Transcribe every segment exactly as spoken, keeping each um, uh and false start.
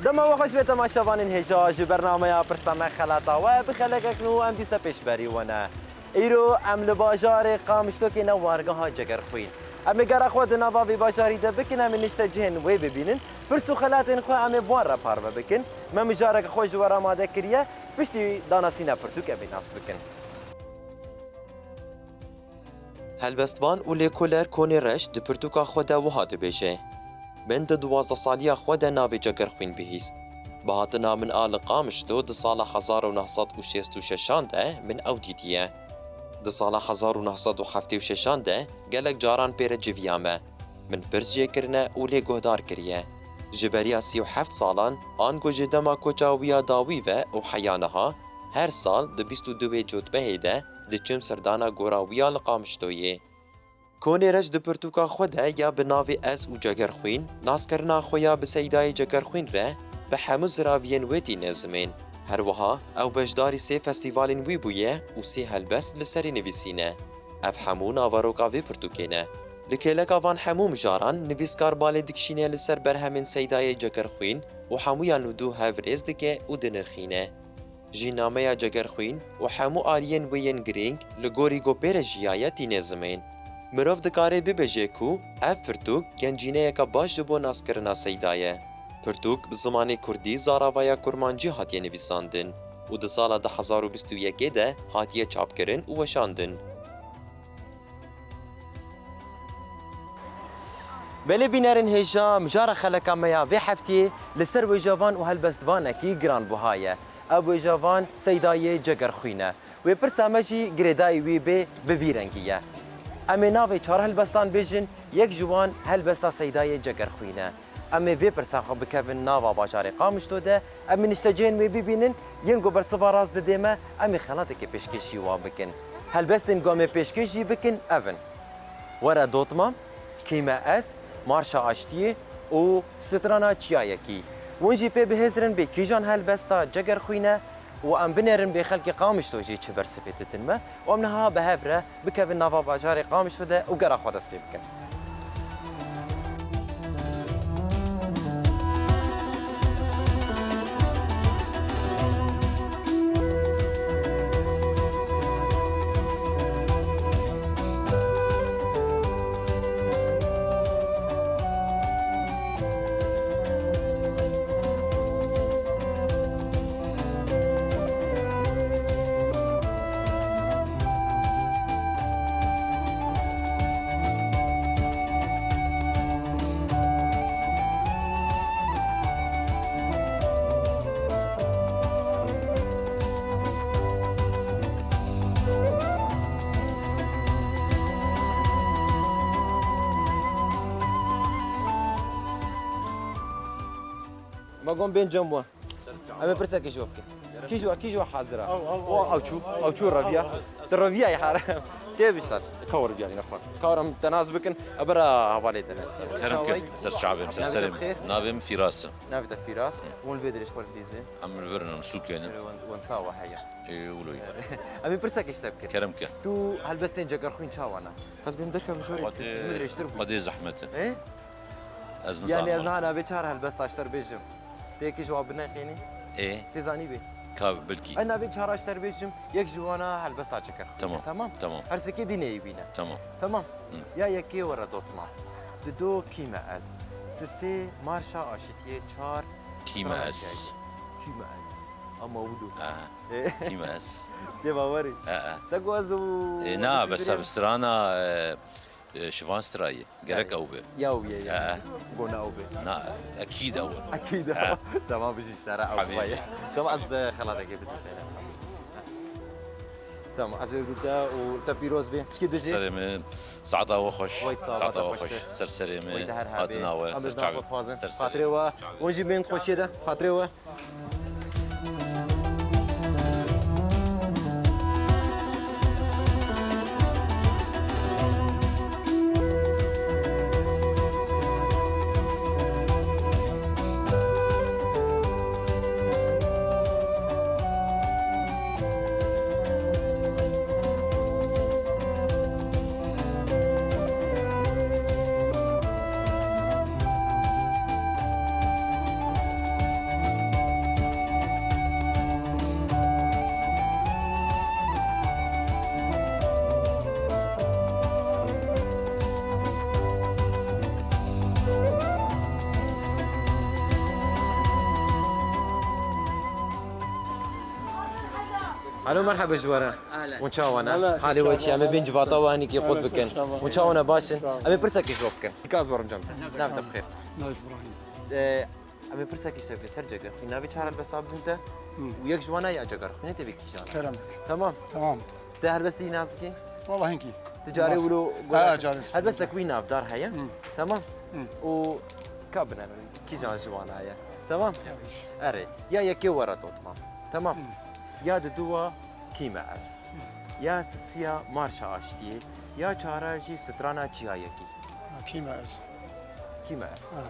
Dema we xweş be temaşevanên hêja, ji bernameya Pirsa Me Xelata we bi xelekek nû em dîsa pêşberî we ne. Îro em li bajarê Qamişlokê ne wargeha Cegerxwîn. Em ê gera xwe di nava vê bajarî de bikin, em ê niştecihên wê bibînin. Pirs û xelatên xwe em ê bi wan re parve bikin. Me mijareke xwe ji we re amade kiriye, piştî danasîna pirtûk em ê nas bikin. Helbestvan û lêkoler Konê Reş di pirtûka xwe de wiha dibêje, Min di duwazdeh saliya xwe de navê Cegerxwîn bihîst. Bi hatina min a li Qamişlo di sala hezar û neh sed û şêst û şeşan de min ew dîtiye. Di sala hezar û neh sed û heftê û şeşan de gelek caran pê re civiyame. Min pirs jê kirine û lê guhdar kiriye. Ji beriya sî û heft salan, ango ji dema koça wî ya dawî ve û heya niha, her sal di bîst û duwê Cotmehê de diçim serdana gora wî ya li Qamişloyê. Konê Reş di pirtûka xwe de ya bi navê Ez û Cegerxwîn, naskirina xwe ya bi Seydayê Cegerxwîn re bi hemû ziraviyên wê tîne zimên. Her wiha ew beşdarî sê festîvalên wî bûye û sê helbest li serî nivîsîne. Ev hemû naveroka vê pirtûkê ne. Li kêleka van hemû mijaran nivîskar balê dikişîne li ser berhemên Seydayê Cegerxwîn û hemûyan li dû hev rêz dike û dinirxîne. Jînameya Cegerxwîn û hemû aliyên wê yên girîng li gorî ku pê re jiyaye tîne zimên. Mirov dikare bibêje ku ev pirtûk gencîneyeke baş ji bo naskirina Seyda ye. Pirtûk bi zimanê kurdî zaravaya kurmancî hatiye nivîsandin û di sala du hezar û bîst û yekê de hatiye çapkirin û weşandin. Belê bînerên hêja, mijara xeleka me ya vê heftiyê li ser wêjevan û helbestvanekî giranbuha ye. Ev wêjevan Seydayê Cegerxwîn e. Wê pirsa me jî girêdayî wî bê bi vî rengî ye. Em ê navê çar helbestan bêjin, yek ji wan helbesta Seydayê Cegerxwîn e. Em ê vê pirsa xwe bikevin nava bajarê Qamişlo de, em ê niştecihên wê bibînin, yên ku bersiva rast didê me, em ê xelatekê pêşkêşî wan bikin. Helbestên ku em ê pêşkêş jî bikin, ev in. Were dotma, Kî me ez, Marşa Aştiyê û Strana Çiyayekî. Hûn jî pê bihêzirin bê kîjan helbesta Cegerxwîn e û em binêrin bê xelkê Qamişlo jî çi bersivê didin me û em niha bi hev re bikevin nava bajarê Qamişlo de û gera xwe dest pê bikin. Me got bên cem we. Em ê pirsekê ji we bikin. Kî ji we, kî ji we hazir e? Ew, ew, ew. Ew çû, ew çû reviya. Tu reviyayî here. Tê bîsal. Ka we reviyayî nexwe. Ka we em te nas bikin. E bira hevalê te ne. Kerem ke, ser çavê min, ser serê min. Navê te bi xêr? Navê min Fîras e. Navê te Fîras. Hûn li vê derê ji xwe dibîzin? Em li vir in, em sûkê ne. Wan, wan sawa heye. Ê, wilo ye. Em ê pirsekê ji te bikin. Kerem ke. Tu helbestên Cegerxwîn çawa ne? Ez bên derkevim jorê, Xwedê, ji min dirêjtir bû. Xwedê zehmet e. Ê? Ez nizanim. Yani ez niha navê çar helbesta ji te re bêjim. Tê yekê ji wan bineqênî? Ê. Tê zanî bê? Ka bilkî. Ez navê çara ji te re bêjim, yek ji wana helbesta Cegerxwîn e. Tamam. Tamam? Tamam. Her sekê dî neyê bîne. Tamam. Tamam. Hı. Ya yekê were dotma. Dido kî me ez. Sisê Marşa Aşitiyê, çar Kî me ez. Kî me ez. Ama wudu. Ha. Ê. Kî me ez. Çê bawerî. Ha, ha. Te got ez û... Ê, na, bes ev strana, e, e, Şivan Strayê. Gerek ew be. Ya ew ye, ya. He. Bona ew be. Na, ekîd ew e. Ekîd ew. He. Tamam, bijî ji te re ew be. Tamam, ez, e, xelatekê bidim te. Tamam, ez vê bidim te û te pîroz be. Çikê dibêjî? Serê min, saeta we xweş. Wey, saeta we xweş. Ser serê min. Wey, te her hebê. Hatina we, ser çavê. Xatirê we. Hûn jî bên xweşiyê de. Xatirê we. Alo, merhaba ji we re. Ehlen. Hûn çawa ne? Ehlen, Halê we çi? Em ê bên civata we hinekî qut bikin. Hûn çawa ne, baş in? Em ê pirsekê ji we bikin. Kaz werim cem te. Nav te bi xêr. Nav Îbrahîm. Ee, em ê pirsekê ji te bikin. Ser Cegerxwîn. Navê çar helbesta bidin te. Hı. Û yek ji wana ya Cegerxwînê tê bê kîjan. Kerem. Tamam. Tamam. Te helbestî nas dikî? Wala hinkî. Tu carê Nas. wilo Ha, gora- carê wilo. Helbestek wî navdar heye. Hı. Tamam. Hı. Û ka binerin. Kîjan ji wana ye? Tamam. Yanlış. Erê. Ya yekê were dotma. Tamam. Hı. Ya diduwa kî me ez. Hı. Ya sisiya marşa aştiyê. Ya çara jî strana çiyayekî. Ha, kî me ez. Kî me ez. Ha.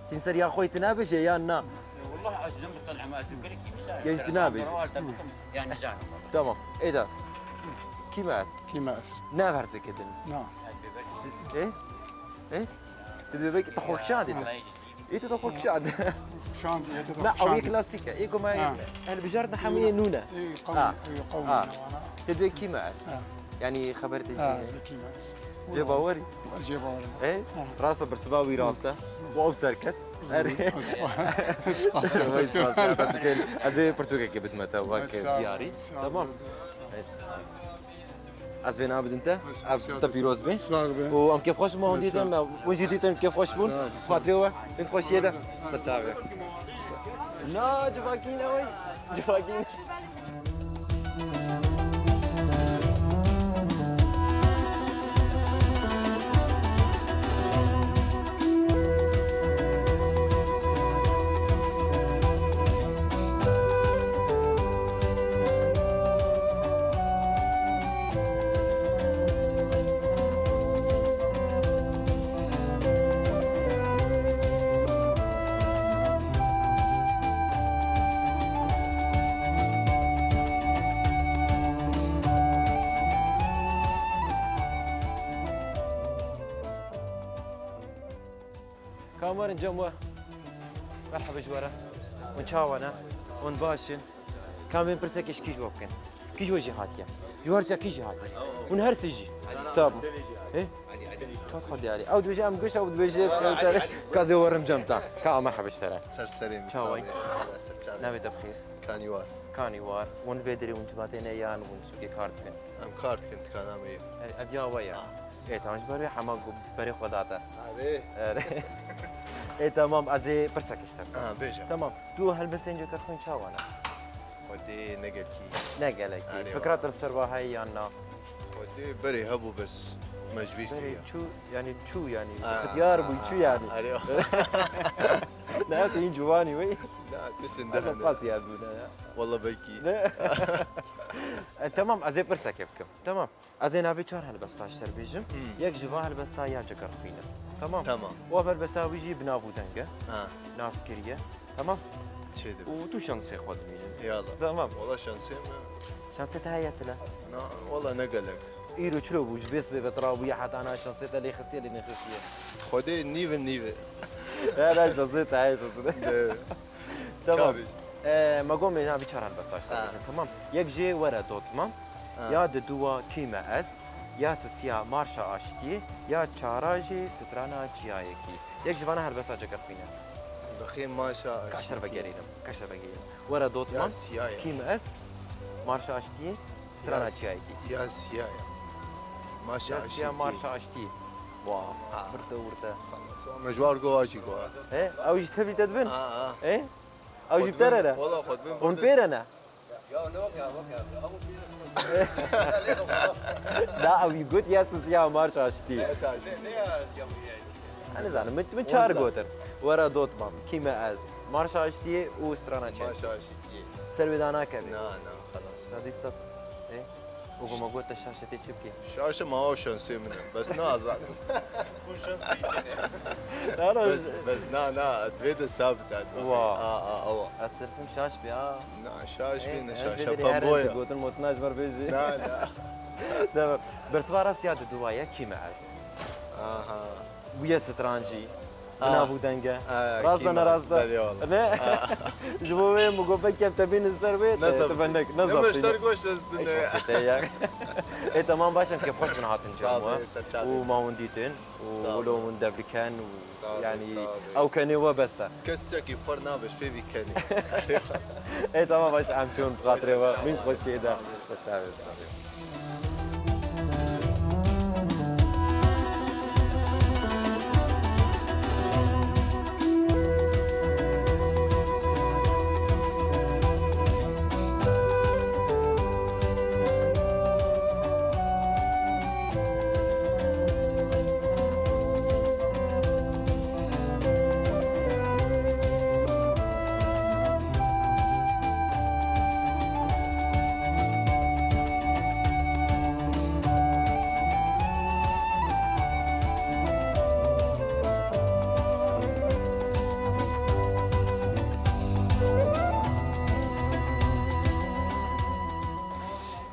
Tîn ser ya xwe tu nabêje ya na? Wallah ez ne mutalî me, ez gelek kî nizane. Gelek tu nabêje. Tamam. Êda. Kî me ez. Kî me ez. Ne verzeke din. Na. Ê? Ê? Tu dibê belkî te xwe kişandî. Ê, tu te xwe kişandî. Şandî, ê, tu te Na, xwe ew yê kişandî. klasîk e. Ê ku me Ha. hilbijartin hemû yê nû ne. Ê, qewm, Ha. ê, qewm Ha. ne wana. Tu dibê kî me ez. Ha. Yanî xeber te Ha, jî ez ne. bi kî me ez. Cê bawerî. Ez cê bawerî. Ê? Ha. Rast e, bersiva wî rast e. Û ew serket. Erê. Spas. Spas. Spas. Ez ê pirtûkekê bidime te wek Sağ ol, diyarî. sağ ol. Tamam. Evet. Ez vê nabidin te. Ev te pîroz be. Sağ be. Û em kêfxweş bûn, hûn dîtin me. Hûn jî dîtin kêfxweş bûn. Sağ ol. Xatirê we. Hûn xweşiyê de. Ser çavê. Na, civakî ne wey. Civakî ne. Kamerin cem we. Merhaba ji we re. Hûn çawa ne? Hûn baş in? Ka em ê pirsekê ji kî ji we bikin? Kî ji we jî hatiye? Ji we her se kî jî hatiye? Hûn her sê jî? Tamam. He? Çat xwe diyarî. Ew dibêje em giş, ew dibêje em tere. Ka ez ê werim cem te. Ka merhaba ji te re. Ser serê min. Çawa yî? Sağ ol. Ser çavê. Navê te bi xêr? Kanîwar. Kanîwar. Hûn vê derê hûn civatê ne yan hûn sûkê kar dikin? Em kar dikin dikana me yê. Ev, ev ya we ye. Ah. Ê, tamam, ji ber wê hema gu-, berê xwe date. Erê. Erê. Ê, tamam, ez ê pirsek ji te bikim. Ha, bêje. Tamam, tu helbestên Cekerxwîn çawa ne? Xwedê ne gelkî. Ne gelekî. Erê, Fikra wala. te li ser wa heye yan na? Xwedê berê hebû, bes me ji bîr kiriye. Berê çû, yanî çû, yanî Ah, ixtiyar bû, ah, çû yanî. Erê. Ne, tu hîn ciwanî wê. Na, tiştin Asa dehne. Pas ya bûne ya. Wala belkî. Ne? E, tamam, ez ê pirsekê bikim. Tamam. Ez ê navê çar helbesta ji te re bêjim. Hmm. Yek ji van helbesta ya Cekerxwîn e. Tamam. Tamam. Û ev helbesta wî jî bi nav û deng e. Ha. Nas kiriye. Tamam. Çêdibim. Û tu şansê xwe dimînin. Yala. Tamam. Wala şansê me. Şansê te heye tile? Na, wala ne gelek. Îro çilo bû, ji bê sibê ve tu rabûye heta na şansê te lê xistiye, lê nêxistiye. Xwedê nîv in nîv e. Ya, na şansê te heye, şansê te. De. Tamam. Ka bêjî. Ee, me got me navê çar helbesta ji te Ha. bêjim. Tamam. Yek jê were dotma. Ha. Ya diduwa kî me ez, ya sisiya marşa aştiyê, ya çara jê strana çiyayekî. Yek ji vana helbesta Cekerxwîn e. Bixê marşa Ka şer aştiyê. vegerînim, ka şer vegerînim. Were dotma, Ya siya ye. kî me ez, marşa aştiyê, strana Ya si-, çiyayekî. ya siya ye. Marşa Ya siya aştiyê. marşa aştiyê. Wa, Ha. wirde wirde. Xelas, wa me ji war go, wa jî go. He, ew jî tevî te dibin? Ha, ha. He? Ew jî Xwe dibin, pêre ne? wala xwe dibin Hûn burada. pêre ne? Da ew got ya siz ya marş aştî. Marş aştî. Ez nizanim, min, min çar Wisa. gotin. Were dotmam, kî me ez. Marş aştî û strana çek. Marş aştî. Ser wê da nakevê. Na, na, xelas. Sadî sab. E? Û ku me got te şaşetê çi bikî? Şaşe ma o şansê min e. Bes nazanim. Bes, bes na, na, divê de sabit e, divê. Wa. A, a, awa. Ez tirsim şaş bî, a. Na, şaş bî, ne şaş, pembo ye. Gotin motna ji ber bêjî. Na, na. Demir. Bersiva rasiya di duwa ye, kî me ez? Aha. Bûye strancî. Bi nav û deng e. Ha, rast e, ne rast e? Belê wala. Ne? Ha. Ji bo wê min got belkî em te bînin ser wê, te, te venek, ne zaf. Nemeşter goş ez dinê. Eşte ya. E, tamam, baş e, em kêfxweş bin hatin cem we. Sağ ol, ser çavê. Û ma hûn dîtin û wilo hûn dev diken û, sağ ol, yanî, sağ ol, ew kenê we bes e. Kes çekî xwar nabe, ji pê vî kenê. E, tamam, baş e, em çûn xatirê we. Min xweşiyê de. Ser çavê, sağ ol.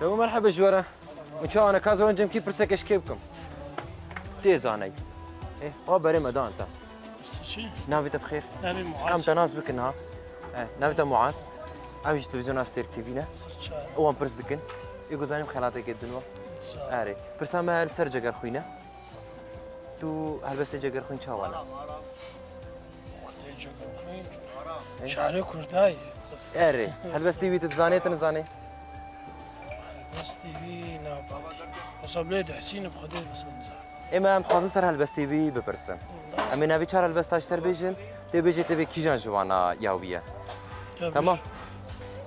Ew merhebe ji we re. Min çawa ne, ka ez werin cem kî pirseke ji kê bikim? Tê zaney. Ê, ha berê me dan te. Çi? Navê te bi xêr? Navê Muaz. Em te nas bikin ha. E, navê te Muaz. Ew ji televizyona Stêrk T V ne. Çawa? Wan pirs dikin. Ê ku zanîm xelateke din wa. Çawa? Erê. Pirsa me li ser Cegerxwîn e. Tu helbestê Cegerxwîn çawa ne? Helbestê Cegerxwîn. E? Şarê Kurdayê. Erê. Helbestê wî tu dizanê, tu nizanê? Helbestê wî nabat. Wisa bilê dihsînim Xwedê, wisa nizan. Ê me em dixwazin ser helbestê wî bipirsin. Em ê navê çar helbesta ji te re bêjin, tê bêjê tê vê kîjan ji wana ya wî ye. Tabii. Tamam.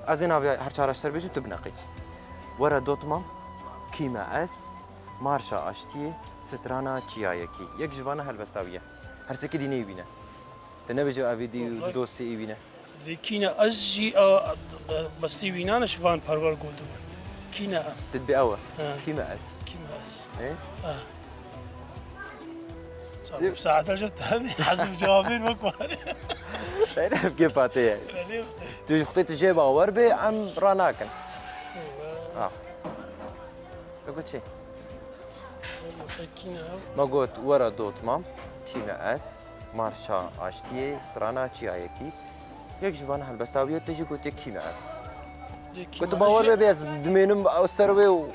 Ez ê navê her çara ji te re bêjim, tu bineqî. Were dot mam, kî me ez, marşa aştiyê, strana çiyayekî. Yek ji vana helbesta wî ye. Her sêkî dî neyê wî ne. Te nebêje evî dî û dosyê wî ne. Lê kî ne ez jî, a, a, bistî wînan ji van perwer gotibin. Kî ne em? Didbê ew e. He. Kî me ez? Kî me ez? He? Ha. Saete ji te hezim cevabên wek ware. Her ev kê Fatê ye. Belê. Tu ji xwedê tu jê bawer bê, em ranakin. Ha. Te got çi? Kî ne ew? Me got, were dot mam, kî me ez, marşa aştiyê, strana çiyayekî. Yek ji van helbesta wî ye, te jî gotiye, kî me ez? Lê kî me ez jî? Got, tu bawer be, ez dimênim ew ser wê û,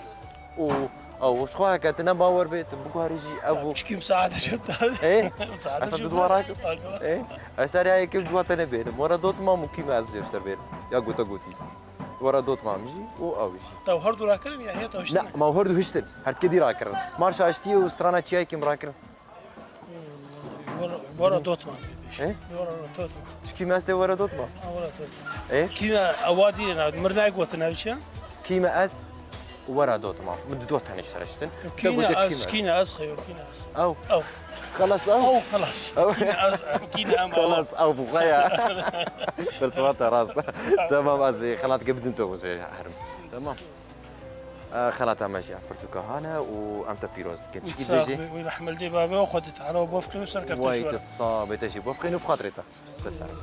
û, ew, ji xwe heke tu ne bawer be, tu biguherî jî, ev bû. Çikî misaade ji te. Ê? Misaade ji te. Ez esa tu dua rakim. Ê? Ez ser ya yekê dua te nebêrim. Were dot mam û kî me ez jê ser bêrim. Ya gota gotî. Were dot mam jî û ew jî. Te her du rakirin ya, ya te hiştin? Ne, ma her du hiştin. Her dikê dî rakirin. Marşa aştiyê û strana çiyayekî min rakirin. Were, were dot mam. He? Were dot mam. Ji kî me ez tê were dot mam? Ha, were dot mam. E? Kî me ewa dî na, mir nayê gotin ev çi? Kî me ez were dot mam. Min du dot tenê ji te re hiştin. Kî ne ez, kî ne ez, xeyo, kî ne ez. Ew. Ew. Xelas ew. Ew xelas. Ew. Kî ne ez, kî ne em ew. Xelas ew bu xeya. Bersiva te rast. Tamam, ez xelateke bidin te xwezê herim. Tamam. Xelata me jî ev pirtûka hane û em te pîroz dikin. Çi dibêjî? Wî rehmildê bavê xwe di Teala û bofqî û serkeftin ji we re. Wayî te sabê te jî bofqîn û bi xatirê te. Ser çavê.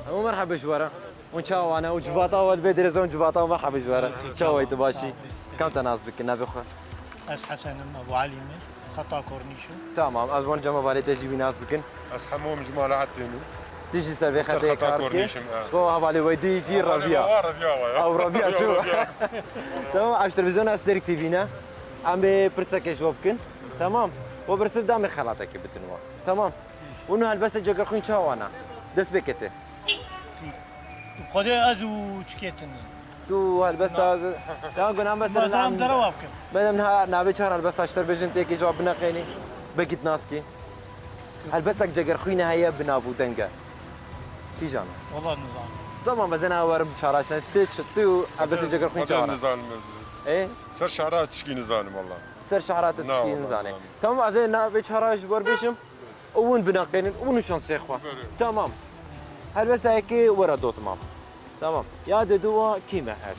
Hemû merhebe ji we re. Hûn çawa ne? Û civata we li vê dirêzê hûn civata we merhebe ji we re. Çawa yî, tu baş î? Kam te nas bikin, navê xwe? Ez Hesen im, Ebu Elî me. Xeta Kornîşo. Tamam, ez wan cem hevalê te jî wî nas bikin. Ez Hemo im, ji mala Etên im. Tu jî ser vê xetê kar dikî? Ser xeta Kornîş im, e. Bo hevalê we dî jî Reviya. Hevalê we Reviya we ya. Ew Reviya çû. Reviya. Tamam, ev ji televizyona Stêrk T V ne. Em ê pirsekê ji we bikin. Tamam. We bersiv da em ê xelatekê bidin we. Tamam. Û niha helbestê Cegerxwîn çawa ne? Dest pê kete. Xwedê ez û çikêtin. Tu helbesta, na, ya gunan mesela. Ma em derewa bikin. Madem niha navê çar helbesta ji te re bêjin, têkê ji we bineqênî. Belkî tu nas kî. Helbestek Cegerxwînê heye bi nav û deng e. Kîjan e? Wala nizanim. Tamam, ez ê niha werim çareşne. Tu çi, tu helbestê Cegerxwîn çawa ne? Nizanim ez. Ê? Ser şara ez tişkî nizanim valla. Ser şara tu Na, tişkî valla, nizanî. Tamam, ez ê navê çara ji bo bêjim. Û hûn binaqênin, hûn û şansê xwe. Bere. Tamam. Helbesta yekê were dotma. Tamam. Ya diduwa kî me ez?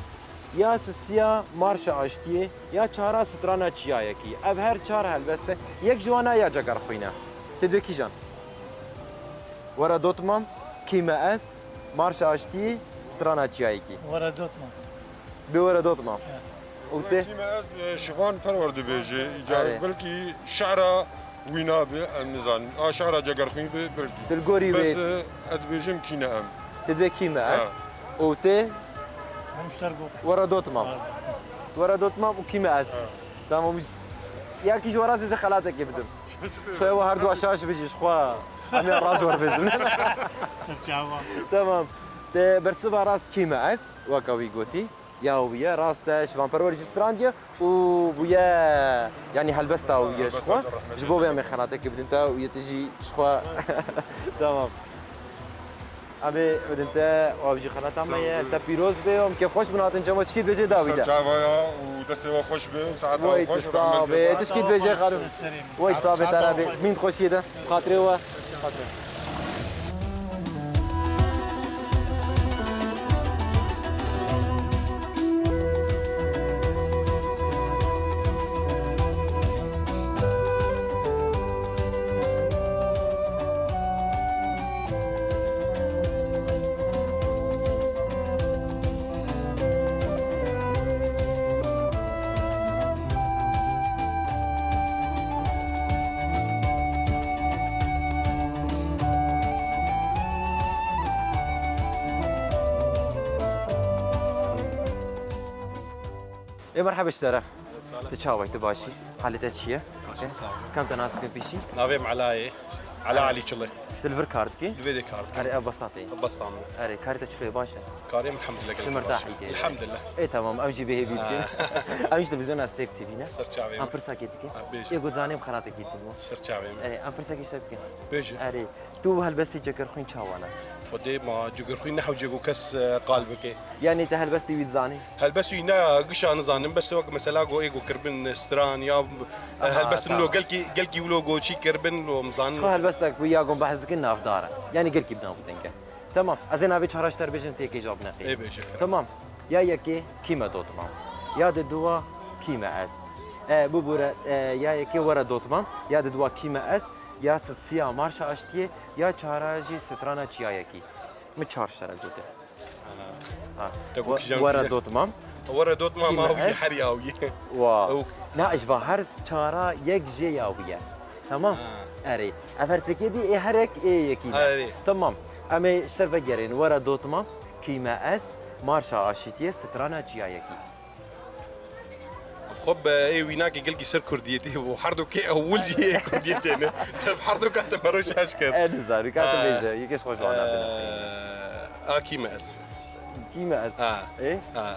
Ya sisiya marşa aştiyê, ya çara strana çiyayekî. Ev her çar helbeste yek ji wana ya Cegerxwîn e. Tê dê kîjan? Were dotma, kî me ez, marşa aştiyê, strana çiyayekî. Were dotma. Bê were dotma. Ya. Û tê? Kî me ez, e, Şivan Perwer dibêje. Îcar Erê. Belkî şara wî nabe, em nizanin. A şara Cegerxwîn be, belkî. Dilgorî Bes, wê. E, ez dibêjim kî ne em. Tê dibê kî me ez. Ha. Û tê? Em ser got. Were dotma. Were dotma. Were dotma û kî me ez. Ha. Tamam. Ya kî ji we rast bêje xelatekê bidim. Şoya we her du aşaş bêjî ji xwe. Em ya rast were bêjin. Çawa. Tamam. Te bersiva rast kî me ez, weka wî gotî. Ya wî ye, rast e, Şivan Perwer jî strandiye û bûye, yanî helbesta wî ye ji Helbesta xwe. Ji rehmet Ji bo vê eylesin. Em ê xelatekê bidin te û yê te jî ji xwe. Tamam. Em ê bidin te, ew jî xelata me ye, Tamam. Te pîroz be, em kêfxweş bin hatin cema çikî dibêje dawî de. Ser çava ya û destê we xweş be, saeta we Wey, xweş, tu rehmet sabe, be. Tu çikî dibêje xanim. Wey, sabe te ra be, min xweşiyê de, xatirê we. Ê merheba ji te re. Tu çawa yî, tu baş î? Halê te çi ye? Baş im, sağ ol. Kam te nas bikin pêşî? Navê min Ela ye. Ela Elî Çili. Tu li vir kar dikî? Li vê de kar dikim. Erê, ev basta te ye? Basta min. Erê, karê te çilo ye, baş e? Karê min elhamdulillah gelek baş e. Elhamdulillah. Ê, tamam, em jî bi hêvî dikin. Ha. Em jî televîzyona Stêrk T V ne? Ser çavê min. Em pirsekê dikin. Ha, bêje. Ê, got zanê em xelatê kî tî bû. Ser çavê min. Erê, em pirsekê ji te bikin. Bêje. Erê, tu helbestê Cegerxwîn çawa ne? Xwedê ma Cegerxwîn ne hewce ku kes, e, qal bike. Yanî te helbestê wî dizanî? Helbestê wî ne gişa nizanim, bes wek mesela go ê go kiribin stran ya, e, Aha, helbestên tamam. Lo gelkî, gelkî wilo go çî kiribin, lo em zanin. Xwe helbestek wî ya go behs dikin navdar e. Yanî gelkî bi nav û deng e. Tamam, ez ê navê çara ji te re bêjim, tê yekê cewab neqî. Ê bêje, kerem. Tamam. Ya yekê kî me dotma. Ya diduwa kî me ez. E, bibûre, e, ya yekê were dotma. Ya diduwa kî me ez. Ya sisiya marşa aştiyê. Ya çara jî strana çiyayekî. Min çar ji te re gotin. Aha. Ha. Te got We-, kîjan were kîjan? Dotmam. Were dotmam. Kî me awî ez? Her ya awî. Wa. Ew Na, ji va her çara yek jê ya wî ye. Tamam? Ha. Erê. Ev her sekê dî, ê her yek ê yekî ne. Erê. Tamam. Em ê ji ser vegerên. Were dotmam. Kî me ez? Marşa aşitiyê, strana çiyayekî. Xwe bi ê wînakê gelkî ser kurdiyetê bû. Her du kê ewil jî ê kurdiyetê ne. Te her du ka te mero şaş kir. E, nizanî, ka te Ha. Bêje, yekê ji xwe ji wana bine. E, a kî me ez? Kî me ez? Ha. Ê? Ha.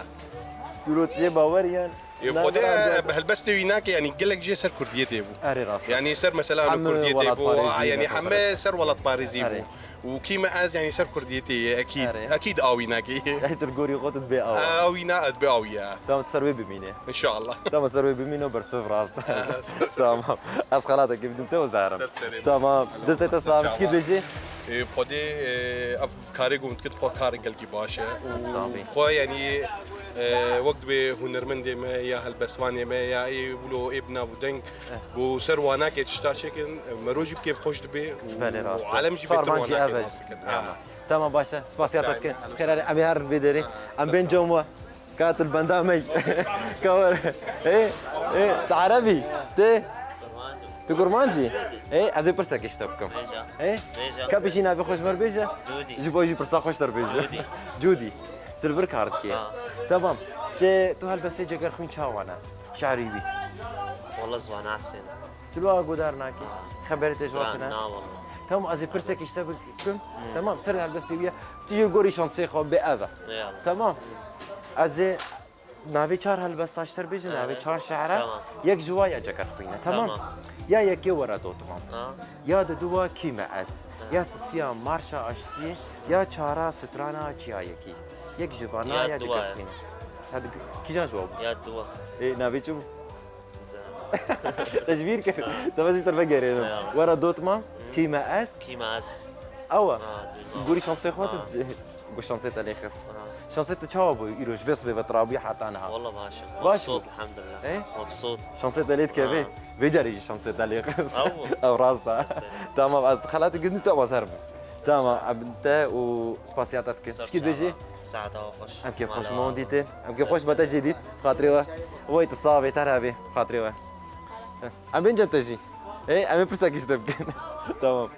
Tu ro çiyê bawer yan? Ê, Na, Xwedê, na, bi helbestê wînakê, yanî gelek jê ser kurdiyetê bû. Erê, rast. Yanî ser mesela Em kurdiyetê bû, welatparêzî yanî ne, heme xeber. Ser welatparêzî Erê. Bû. Û kî me ez, yanî ser kurdiyetê ye, ekîd, Erê. Ekîd awî nake. Ey, tu gorî xwe tu dibê awa. Awî na, ez dibê awî ya. Tamam, ser wê bimîne. Înşallah. Tamam, ser wê bimîne û bersiv rast. Ha, ser, ser. Tamam. Ez xelatekê bidim te û zarim. Ser serê. Tamam. Destê te sağ, çawa. Çikî bêjî? Ê, Xwedê, ê, ev karê ku min dikir, xwe karê gelkî baş e. Û Sağ bî. Xwe, yanî, ê, wek dibê hunermendê me ya helbestvanê me ya ê wilo ê bi nav û deng Eh. Ku ser wanakê tişta çêkin, mero jî bi kêf xweş dibe û Belê, rast e. Alem jî Şarvan bêtir jî wanakê ev e. Nas dikin. Tamam. Ha. Tamam, baş e. Spasiya te dikin. Xêr, em ê herin vê derê. Ha. Em bên cem we. Katil benda me. Ka were. Ê, ê, tu Erebî? Tê? Tu Kurmancî? Ê, ez ê pirsekê ji te bikim. Bêje. Ê? Bêje. Ka pişî navê xwe ji me re bêje? Cûdî. Ji bo jî pirsa xweş te re bêje. Cûdî. Cûdî. Tu li vir kar dikî? Ha. Tamam. Tê, tu helbestê Cegerxwîn çawa ne? Şerî wî. Wala ziwana Hesên. Tu li wa godar nakî? Xeberê te ji wa tune? Na wala. Tamam, ez ê pirsekê ji te bikim. Hmm. Tamam, ser helbestê wî ye. Tu jî gorî şansê xwe bê ev e. Eyvallah. Tamam. Ez ê navê çar helbesta ji te bêjim, navê Evet. Çar şehre. Tamam. Yek ji wa ya Cegerxwîn e. Tamam. Tamam. Ya yekê were dotmam. Ha. Ya diduwa kî me ez. Ha. Ya sisiya marşa aştiyê. Ya çara strana çiyayekî. Yek ji vana ya, ya Cegerxwîn e. Hadi kîjan ji wan bû? Ya duwa. Ê, navê çi bû? Te ji bîr kir. Te bes ji te vegerênim. Ya. Were dotma, kî me ez? Kî me ez? Ew e. Ha, dotma. Gorî şansê xwe Ha. tu dizî. Got şansê te lê xist. Ha. Şansê te çawa bû? Îro ji vê sibê ve tu rabûyî heta niha. Walla baş e. Baş Mebsût, bû. Elhamdulillah. Ê? Mebsût. Şansê te lê dikeve. Ha. Vê carê jî şansê te lê xist. Ew bû. Ew rast e. Ser ser. Tamam, ez xelatê girtin te wazar bû. Tamam, em te û spasiya te dikin. Ser Çi çava. Dibêjî? Saeta we xweş. Em kêf xweş Mala me we. Dîtin. Em kêf xweş me te jî dît. Xatirê we. Wey tu savê te re bê. Xatirê we. Em bên cem te jî. Ê, em ê pirsekî ji te bikin. Tamam.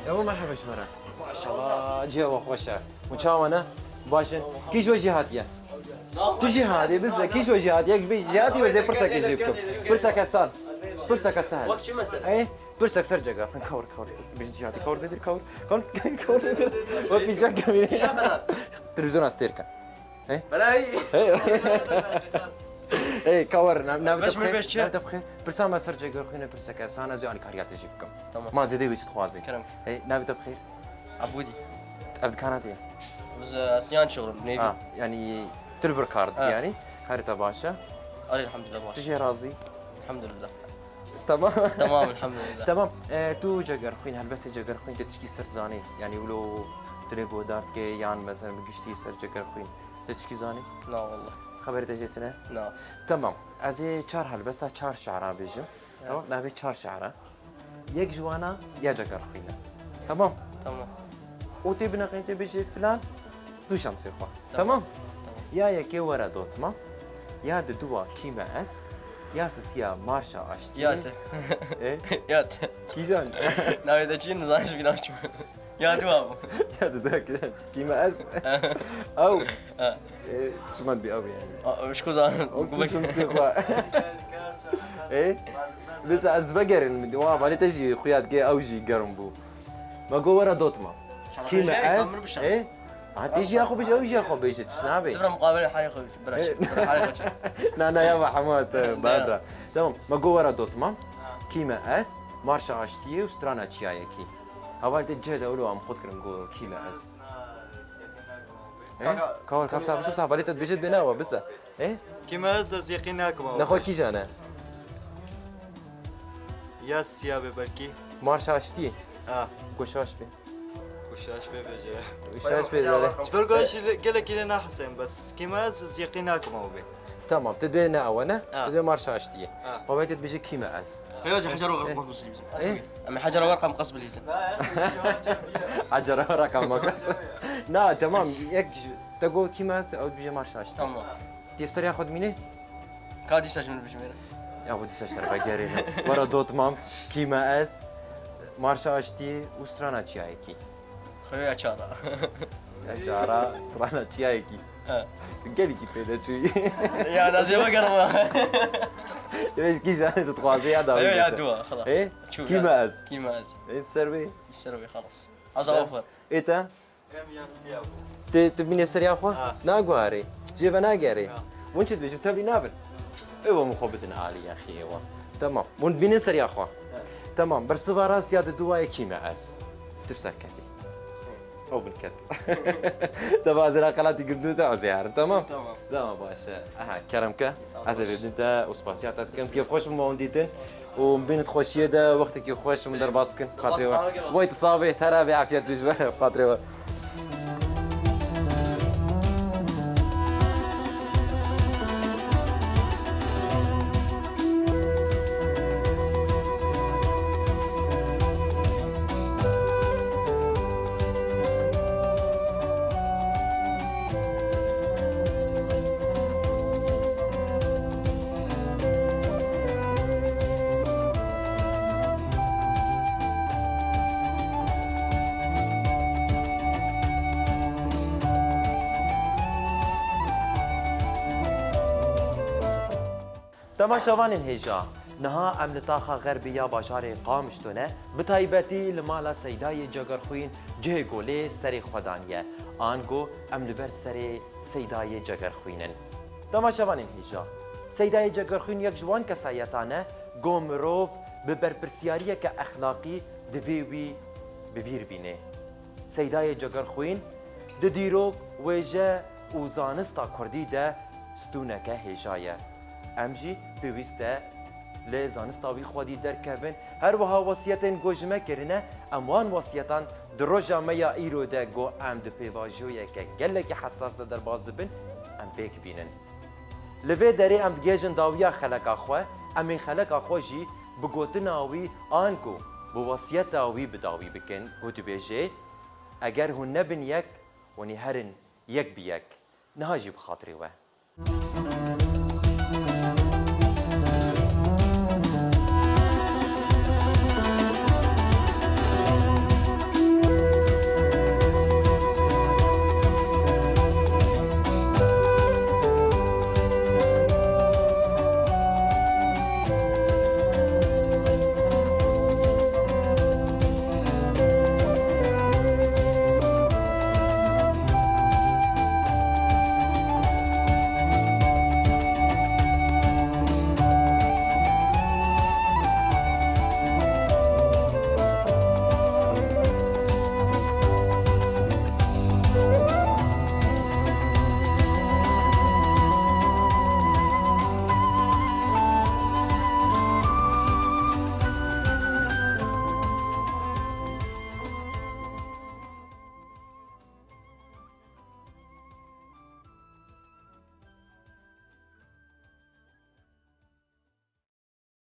Evo merhaba ji me re. Maşallah, cihê we xweş e. Hûn çawa ne? Baş in. Kî ji we jî hatiye? Tu jî hatî, bize, kî ji we jî hatiye? Bê jî hatî, wê zê pirseke jî bikim. Pirseke san. Pirseke sehel. Wek çi mesela? Ey, pirsek ser cega. Kawir, kawir. Bê jî hatî, kawir nedir, kawir. Kawir, kawir nedir? Wek bir cek kamîrê. Televîzyona stêr ke. Hey? Belay. Hey. Hey, kawir, nav, nav Beş te bixêr, beş çi? Nav te bixêr. Pirsa me ser cega xwîne pirseke san, ez ê alîkariya te jî bikim. Tamam. Ma zêde wî çi dixwazî? Kerem. Hey, navê te bixêr? Ebûdî. Ev dikana te ye? Biz, e, siyan çiğrim, neydi? Ha, yani, tu li vir kar dikî Ha. yani. Karê te baş e? Alî, elhamdülillah, baş. Tu jê razî? Elhamdülillah. Tamam. Tamam, elhamdülillah. Tamam. E, tu cegerxwîn, helbestê cegerxwîn, tu tişkî ser zanî? Yani, wilo tu lê guhdar dikê yan, mesela, bi giştî ser cegerxwîn, tu tişkî zanî? Na, wallah. Xeberê te jê tine? Na. Tamam. Ez ê çar helbesta çar şi'ra bêjim. Tamam, navê çar şi'ra. Yek ji wana ya cegerxwîn e. Tamam? Tamam. Û tê bineqin tê bêjî filan, tu şansê xwe. Tamam. Tamam? Tamam. Ya yekê were dotma, ya diduwa kî me ez, ya sisiya marşa aştiyê. Ya te. E? Ya te. Kîjan? Navê te çi ye, nizanî ji bîra çû. Ya dua bû. Ya dua kî me ez? Ew. Ha. E, tu çima dibî ew yani? A, ji ku zan-, Ew tu şansê xwe. E? Mesela ez vegerin, wa hevalê te jî xuya dike, ew jî germ bû. Me got were dotma. Kî me ez? E? Ha, tê jî ya xwe bêje, ew jî ya xwe bêje, tişt nabê. Dura muqabele halê xwe, bira çi, bira halê xwe çi. Na, na, ya va hema te, bira. Tamam, me got were dotma. Kî me ez? Marşa aştiyê û strana çiyayekî. Hevalê te cih de wilo em xwe dikirin got kî me ez. He? Kaka, Kawal, kapsa, bisa, bisa, hevalê te dibêje dibê ne ewa, bisa. He? Kî me ez, ez yeqîn nakim ewa. Nexwe kîjan e? Ya siya be belkî. Marşa aştiyê. Ha. Goşaş be. Goşaş be bêje. Goşaş be bêje. Ji ber ku ez jî gelekî lê nahesem, bes kî me ez, ez yeqîn nakim ewa be. Tamam, tu dê ne ewa ne? Ha. Tu dê marşa aştiyê. Ha. Hevalê te dibêje kî me ez. Xeyo ji Hecer û Xelq Qasım Selim. E? Em Hecer û Xelq Qasım bilîzin. Hecer û Xelq Qasım. Na, tamam, yek ji, te got kî me ez, ew dibêje marşa aştiyê. Tamam. Tê ser ya xwe dimîne? Ka dîsa ji min bijimêre. Ya bu dîsa ji te re vegerîne. Were dotmam, kî me ez, marşa aştiyê û strana çiyayekî. Xeyo ya çara. Ya cara, strana çiyayekî. He. Tu gelekî pê de çûyî. Ya, nazê me germa. Ya ji kîjan tu dixwazî ya dawî Xeyo ya bêje. Dua, xelas. Ê? Çû, kî me ez? Kî me ez? Ê, ser wê. Ser wê, xelas. Haza ofir. Ê te? Em ya siya bû. Tu, tu bînê seriya xwe? Ha. Naguharî. Cê ve nagerî. Ha. Hûn çi dibêjin? Tevlî nabin. Ê we min xwe bidin alî ya xiyê we. Tamam. Hûn bînin seriya xwe. Ha. Tamam. Bersiva rast ya di duwayê kî me ez? Tu bi ser ketî. Ew bin ket. Te va ez ê ra qelatî girtin te ez ê herim. Tamam? Tamam. Tamam, baş e. Aha, kerem ke. Sağ ol. Ez ê vê bidin te û spasiya te dikim. Kêf xweş bû me hûn dîtin. û em bên di xweşiyê de wextekî xweş min derbas bikin. Xatirê we. Wey tu sax bê, te re bê, afiyet bê ji we, xatirê we. Temaşevanên hêja, niha em li taxa xerbî ya bajarê Qamişlo ne, bi taybetî li mala Seydayê Cegerxwîn, cihê ku lê serê xwe daniye. Ango em li ber serê Seydayê Cegerxwîn in. Temaşevanên hêja, Seydayê Cegerxwîn yek ji wan kesayetan e ku mirov bi berpirsiyariyeke exlaqî divê wî bi bîr bîne. Seydayê Cegerxwîn di dîrok, wêje û zanista kurdî de stûneke hêja ye. Em jî pêwîst e li zanista wî xwedî derkevin. Her wiha wesiyetên ku ji me kirine, em wan wesiyetan di roja me ya îro de ku em di pêvajoyeke gelekî hesas de derbas dibin, em pêk bînin. Li vê derê em digihêjin dawiya xeleka xwe, em ê xeleka xwe jî bi gotina wî ango bi wesiyeta wî bi dawî bikin ku dibêje, Eger hûn nebin yek, hûn ê herin yek bi yek. Niha jî bi xatirê we.